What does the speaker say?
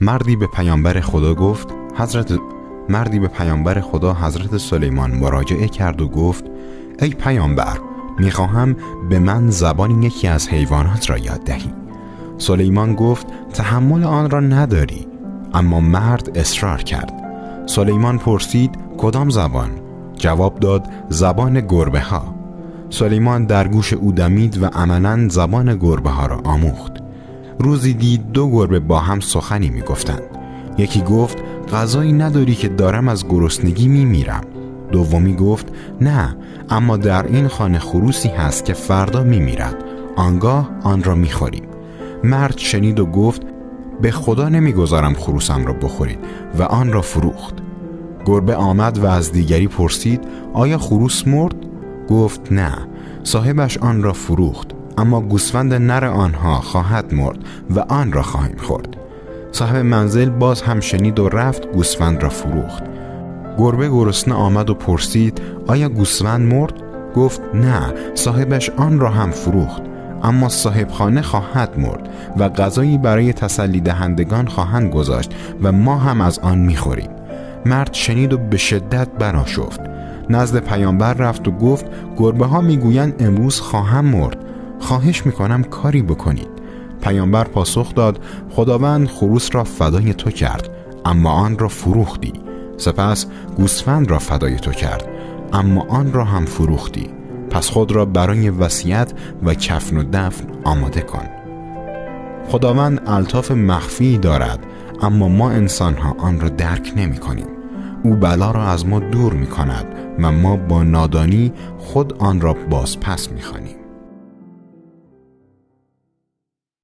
مردی به پیامبر خدا گفت مردی به پیامبر خدا حضرت سلیمان مراجعه کرد و گفت: ای پیامبر، میخواهم به من زبان یکی از حیوانات را یاد دهی. سلیمان گفت: تحمل آن را نداری. اما مرد اصرار کرد. سلیمان پرسید: کدام زبان؟ جواب داد: زبان گربه ها. سلیمان در گوش او دمید و عملاً زبان گربه ها را آموخت. روزی دید دو گربه با هم سخنی می گفتند. یکی گفت: غذایی نداری که دارم از گرسنگی می میرم. دومی گفت: نه، اما در این خانه خروسی هست که فردا می میرد، آنگاه آن را می خوریم. مرد شنید و گفت: به خدا نمی گذارم خروسم را بخورید، و آن را فروخت. گربه آمد و از دیگری پرسید: آیا خروس مرد؟ گفت: نه، صاحبش آن را فروخت، اما گوسفند نر آنها خواهد مرد و آن را خواهیم خورد. صاحب منزل باز هم شنید و رفت گوسفند را فروخت. گربه گرسنه آمد و پرسید: آیا گوسفند مرد؟ گفت: نه، صاحبش آن را هم فروخت، اما صاحب خانه خواهد مرد و غذایی برای تسلی دهندگان خواهند گذاشت و ما هم از آن میخوریم. مرد شنید و به شدت برآشفت. نزد پیامبر رفت و گفت: گربه ها میگویند امروز خواهم مرد، خواهش میکنم کاری بکنید. پیامبر پاسخ داد: خداوند خروس را فدای تو کرد، اما آن را فروختی. سپس گوسفند را فدای تو کرد، اما آن را هم فروختی. پس خود را برای وصیت و کفن و دفن آماده کن. خداوند الطاف مخفی دارد، اما ما انسانها آن را درک نمی کنیم. او بلا را از ما دور می کند و ما با نادانی خود آن را باز پس می خوانیم.